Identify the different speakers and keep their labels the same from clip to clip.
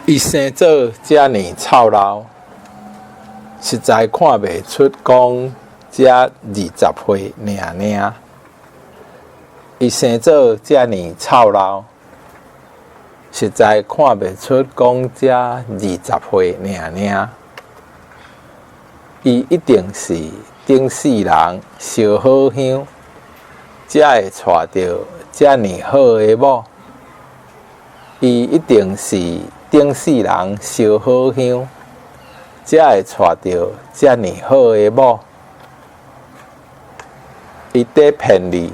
Speaker 1: 伊生做遮爾臭老，實在看袂出講才20歲爾爾。伊生做遮爾臭老，實在看袂出講才20歲爾爾。伊一定是頂世人燒好香，才會娶著遮爾好的某。伊一定是頂世人燒好香，才會娶著遮爾好的某。伊佇騙你，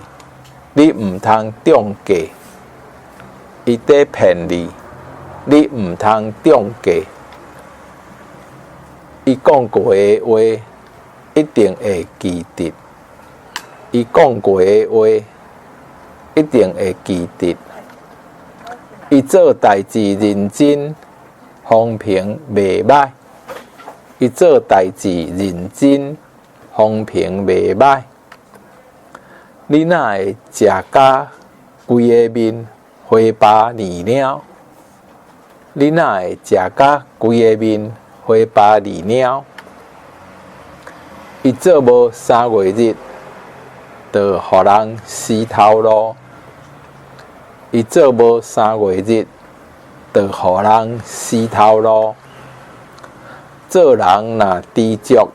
Speaker 1: 你毋通中計。伊佇騙你，你毋通中計。伊講過的話，一定會記得。伊講過的話，一定會記得。伊做代誌認真，風評袂䆀。伊做代誌認真，風評袂䆀。你哪會食甲規个面花巴膩貓？你哪會食甲規個面花巴膩貓？伊做無3月日，就予人死頭路。伊做無3月日，就予人死頭路。做人若知足，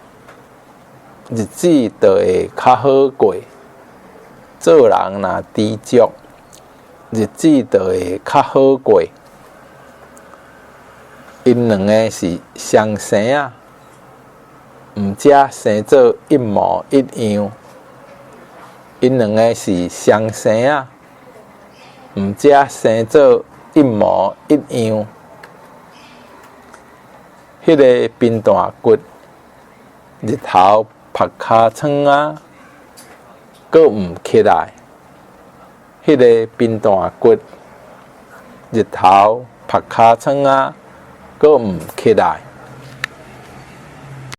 Speaker 1: 日子就會較好過。做人若知足，日子就會較好過。𪜶兩个是雙生仔，毋才生做一模一樣。𪜶兩个是雙生仔，毋才生做一模一樣。彼个貧惰骨，日頭曝尻川仔，閣毋起來。彼个貧惰骨，日頭曝尻川仔，閣毋起來。